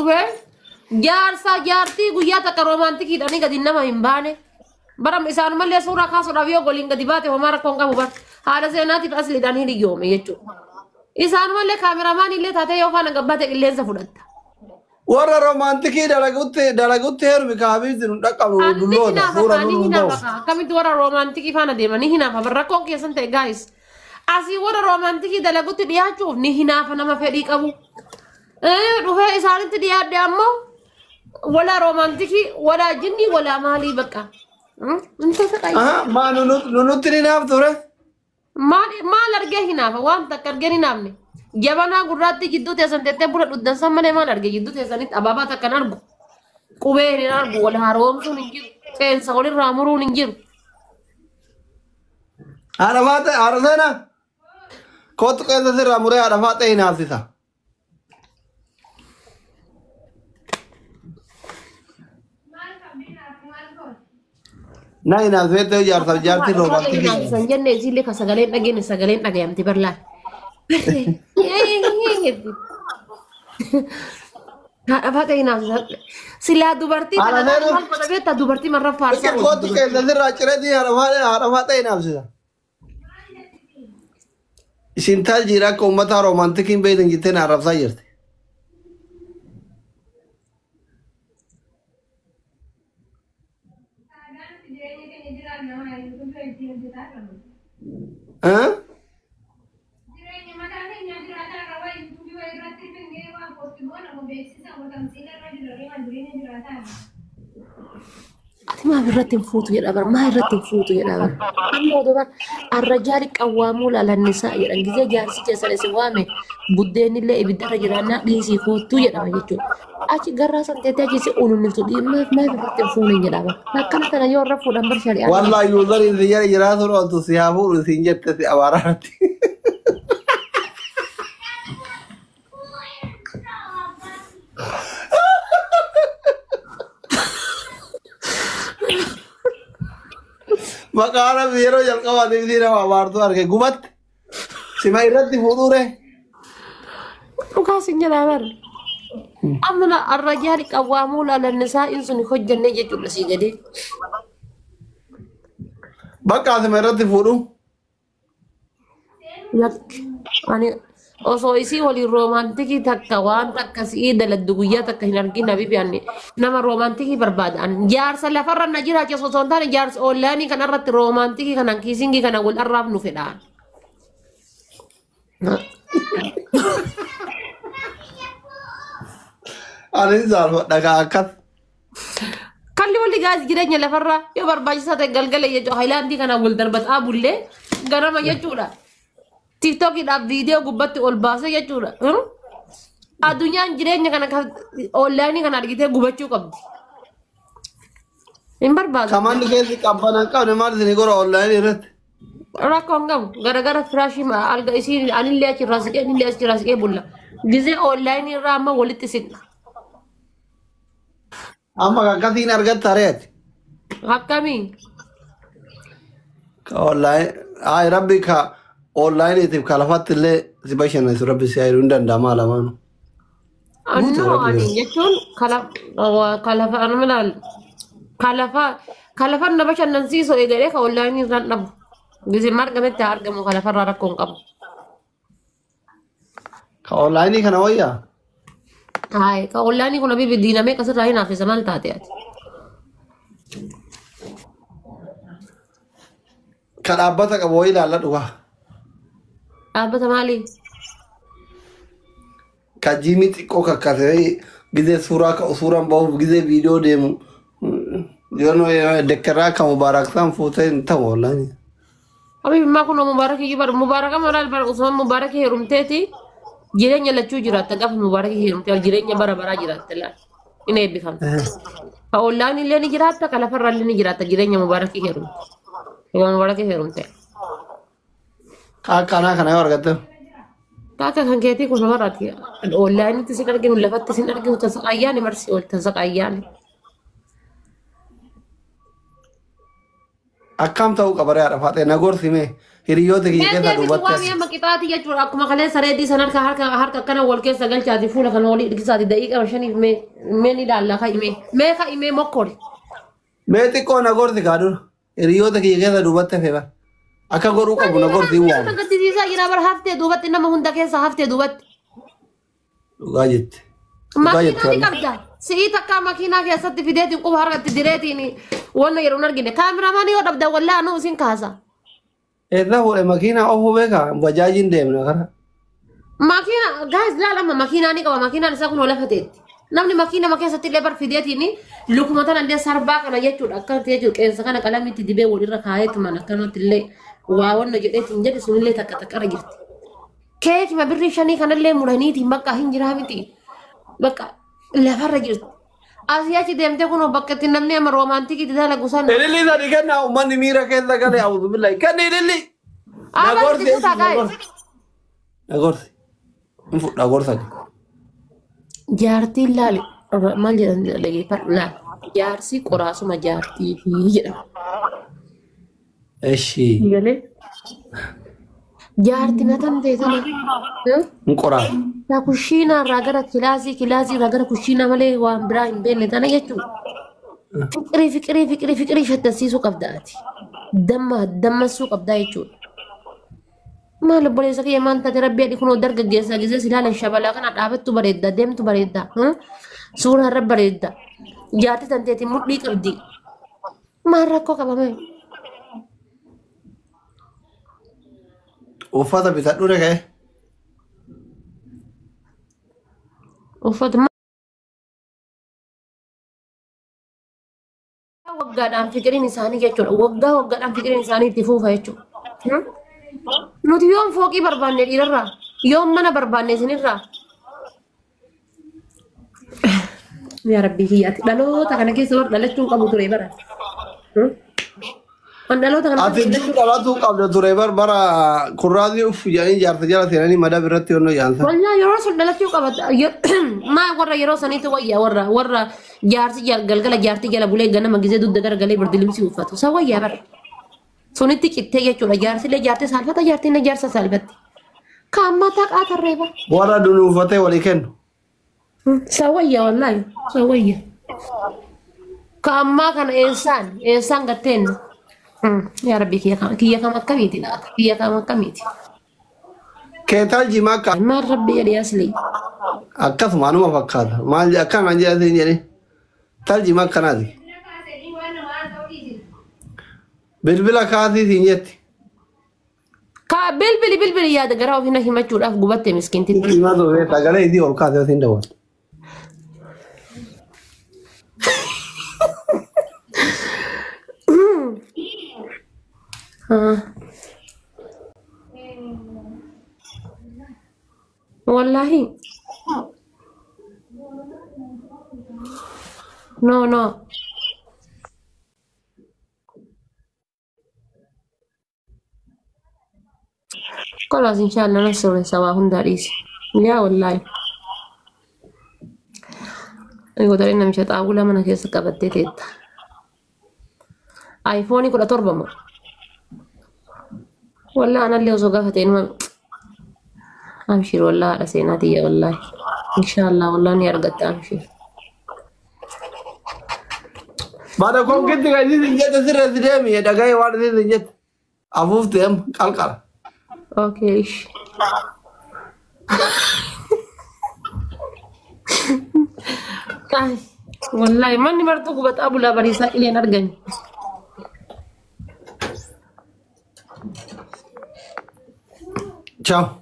Dhufee jaarsa jaartii guyyaa takka roomaantikiidhaanii gadi nama hin baane. Bara isaanumallee suuraa kaasuudhaaf yoo goliin gadi baate homaa rakkoon qabu bar. Haadha seenaatiif asliidhaan hiriyoome jechuudha. Isaanumallee kaameramaan illee taatee yoo faana gabbaate qilleensa fudhatta. Warra romaantikii dalagutti heerumi ka habiibti nu dhaqqabnu Ani dulloota hinaafa suura kaanii nu hinaafa bahu. kaa. Akkamitti warra roomaantikii faana deemanii hinaafa. Rakkoon keessan ta'e gaayis. Asii warra roomaantikii dalagutti dhiyaachuuf ni hinaafa nama fedhii qabu. Dhufee isaanitti dhiyaadhe ammoo walaa roomaantikii walaa jinni walaa maalii bakka. Inta saqayi. Aha, maa nu nutti ni naaf ture. Maal maal argee hinaafa waan takka argee hin hinaafne. Jabanaa gurraatti jidduu teessan teettee buna dhuddan san malee maal argee jidduu teessanitti abaabaa takka hin argu. Qubee hin argu wal haroomsuun hin jiru. Qeensa walirraa muruun hin jiru. Haadha faata haadha seenaa. Kootu qeensa sirraa muree haadha faata hinaafsisa. Na hinaafsifettee jaarsaaf jaartii roomaantikii. San jenne isiillee ka sagaleen dhageenne sagaleen dhagayamti barlaan. Haadha faata hinaafsisa. Silaa dubartii Haadha kana seenaa. maal godha beektaa dubartii marra faarsaa Kootu qeensa sirraa cireetii haadha faata hinaafsisa. Isin taal jira akka uummata roomaantikiin beektan jettee na arrabsaa jirti. Eh? Jireenya mataa keenyaa jiraataa irra waa yuutuubii waa irratti fingee waa poosti goona moo beeksisa moo tamsiila irra jirra waan jireenya jiraataa irra. Ati maaf irratti hin fuutu jedha bar maa irratti hin fuutu jedha bar. Amma oduu bar arrajaali qawwaamuu laalannisaa jedhan gisee jaarsi keessan isin waame buddeenillee ibiddarra jiraannaa dhiisii koottuu jedhama jechuudha. Achi garraa san teettee achi si ununniftu maaf maaf irratti hin fuune jedha bar. Akkana kana yoo irra fuudhan bar shari'aan. Wallahi yuuzariin si jala jiraatu ooltu si haa fuudhu siin jette si abaaraatti. Maqaa rabbi yeroo jalqabaatiif isii nama abaartuu arge gubatte. Sima irratti fuudhuure. Dhugaa sin jedha bar. Amma arrajaali qawwaamuu laalannisaa in sun hojjannee jechuudha sii gadee. Bakka sima irratti fuudhu. Lakki ani osoo isii waliin roomaantikii takka waan takka si'ii daladdu guyyaa takka hin argin habibi ani nama roomaantikii barbaada. Ani jaarsa lafarra na jiraachisu osoo hin taane jaarsa oonlaayinii kanarratti roomaantikii kanan kiisingii kana wal arraaf nu fedhaan. Ani saalfadha kaa akkas. Kalli walli gaas jireenya lafarra yoo barbaachisaa ta'e galgala jechuudha haayilaandii kana wal darbataa bullee ganama jechuudha. Tiktookiidhaaf viidiyoo gubbatti ol baasee jechuudha. Addunyaan jireenya kana oonlaayinii kana argitee gubachuu qabdi. Hin barbaadu. Kamanni keessi qabbana hin qabne maal isin gora onlaayinii irratti. Rakkoo hin qabu. Garagara firaashii alga isiin anillee achirraa siqee anillee achirraa siqee bulla. Gizee oonlaayinii irraa amma walitti siqna. Amma kan akkasiin argatta reeti. Akkamii? Ka onlaayinii ay rabbi ka onlaayiniitiif ka lafatti illee si bashannansiisu rabbi si hayiru hin danda'ama lamaanuu. Guutuu Annoo rabbi ani jechuun kalafa anuma laal kalafa kalafa na bashannansiisu eegalee ka onlaayinii irraan dhabu. Gizee margametti haa argamu kalafarraa rakkoo hin qabu. Ka onlaayinii kana wayyaa? Hayi ka onlaayinii kun habibi diinamee kasirraa hin hafisa maal taate ati? Ka dhaabbata qabu wayii ilaalladhu kaa. Dhaabbata maalii? Ka jiimii xiqqoo kakkasee gizee suuraa ka'u suuraan bahuuf gizee viidiyoo deemu. Yeroo dekkaraa ka mubaarak san fuutee hin ta'u onlaayinii. Habibi maa kun mubaarakii bar mubaaraka maal bar usman mubaarakii heerumteeti jireenya lachuu jiraatta gaafa mubaarakii heerumtee jireenya bara baraa jiraatta laal hin eebbifamte. Ka onlaayinii illee ni jiraatta ka lafarraa illee ni jiraatta jireenya mubaarakii heerumte. Yoo mubaarakii heerumte. Ka akkanaa kana yoo argatte. Akka kan keetii kun namarraati. Onlaayinitti sin arginu lafatti sin arginu tasaqayyaani marsi ol tasaqayyaani. Akkam ta'uu qaba re'aadha faaxee na gorsi mee. Hiriyoota kiyya Mee keessa deebitu duubatti waan amma qixaati jechuudha. Akkuma kaleessa reeddii san harka harka harka akkana wal keessa galchaati fuula kana walii dhiqisaati daqiiqa shaniif mee mee ni ilaalla ka'ime mee ka'ime mokkori. Mee xiqqoo na gorsi kaa dura. Hiriyoota kiyya keessa duubatti hafe bara. Akka godhuu qabu na gorsi hin Nama waamu. gaddisiisaa jira bara haftee duubatti nama hunda keessa haftee duubatti. Dhugaa jette. Dhugaa jette. Makiinaa ni qabda. Si'ii takka makiinaa keessatti fideetiin quba harkatti direetiin wanna yeroo hin argine. Kaameramaan yoo dhabda wallaa anuu isin kaasa. Eessa fuudhe makiinaa oofuu beekaa? Bajaajiin deemna karaa. Makiina gaas laal amma makiinaa ni qaba makiinaan isaa kun lafa teetti. Namni makiinama keessatti illee bar fideetiin lukuma tana illee sarbaa kana jechuudha akkanatti jechuudha qeensa kana qalamitti dibee walirra kaayeetumaan akkanatti illee waa wanna jedheetiin jedhe sunillee takka takkara jirti. Keekima birrii shanii kanallee muraniitiin bakka hin jiraa miti. Bakka lafarra jirti. Asii achi deemtee kun bakka itti namni amma roomaantikii dalagu sana. Ililli sadi kennaa uummanni miira keessa galee awuzu billahi. Kenni ililli. Na Abaa gorsi. itti kutaa Na gaa'e. gorsi. Na gorsi. Hin fudhaa gorsa kee. Jaartiin laali maal jedhan dhageeffadhu laali. Jaarsi qoraasuma jaartii jedhama. Eshi. Galee. Jaarti na tamtee tana. Hin qoraasa. Ta kushiinaa irraa gara kilaasii kilaasii irraa gara kushiinaa malee waan biraa hin beekne tana jechuudha. Fiqirii fiqirii fiqirii fiqirii shattansiisuu qabda ati. Damma dammassuu qabdaa jechuudha. Maal obboleessa kiyya maal taate rabbi adii kunoo dargaggeessaa gisee si ilaalan shabalaa kana dhaabattu bareedda deemtu bareedda. Suuraa irra bareedda. Jaarti tanteetiin mudhii qabdi. Maal rakkoo qabame? Uffata bitadhu dhaga'e. Uffata waggaadhaan fiqiriin isaanii jechuudha. Waggaa waggaadhaan fiqiriin isaanii itti fuufa jechuudha. Nuti yoom fooqii barbaanne dhiirarraa? Yoom mana barbaanne isinirraa? Yaa Rabbii kiyyaati. Dhaloota kana keessa warra dhalachuun qabu ture bara. An dhaloota kana Ati keessa jiru dhalatuu qabda ture bar bara kurraazii uff jedhanii jaarsa jala seenanii madaba irratti yonnoo jaansa. Wallaa yeroo sun dhalachuu qabata. Maa warra yeroo saniitu wayyaa warra warra jaarsi galgala jaartii jala bulee ganama gisee dugda garagalee birdilimsii uffatu. Isa wayyaa bara. Sunitti cittee jechuudha. Jaarsillee jaartii saalfata jaartiin jaarsa saalfatti. Kaan mataa qaatarree bara. Warra dunuunfatee walii kennu. Isa wayyaa wallaahi. Isa wayyaa. Kaammaa kana eessaan eessaan gatteen. Yaa Rabbi kiyya kam akkamiiti laata? Kiyya kam akkamiiti? Keetal jimaa akka Maal Rabbi jedhee asli. akkasuma anuma fakkaata. Maal akkanaan jedhee jedhee. Tal jimaa akkanaati. Bilbila kaasii siin jetti. Ka bilbili bilbili yaada garaa ofii na himachuudhaaf gubatte miskiintitti. Himaa ture sagalee isii ol kaasee siin dawwata. Wallaahi. No no. Kolaas inshallah na sirreessa waa hundaa dhiisi. Yaa wallaahi. Gotareen namicha xaawula mana keessa qabattee teetta. Aayifoonii 17 moo? Wallaahi anallee osoo gaafatee numa amshir wallaahi haadha seenaa tiyya wallaahi. Inshallah wallaahi ni argatta amshir. Baada konkitti kan isii siin jette sirreessi deemi dhaga'ee waan isii siin jette. Afuufte amma qalqala. Okay. ish. Ay, wallahi manni martuu gubataa bulaa bariisaa qileen argani. Ciao.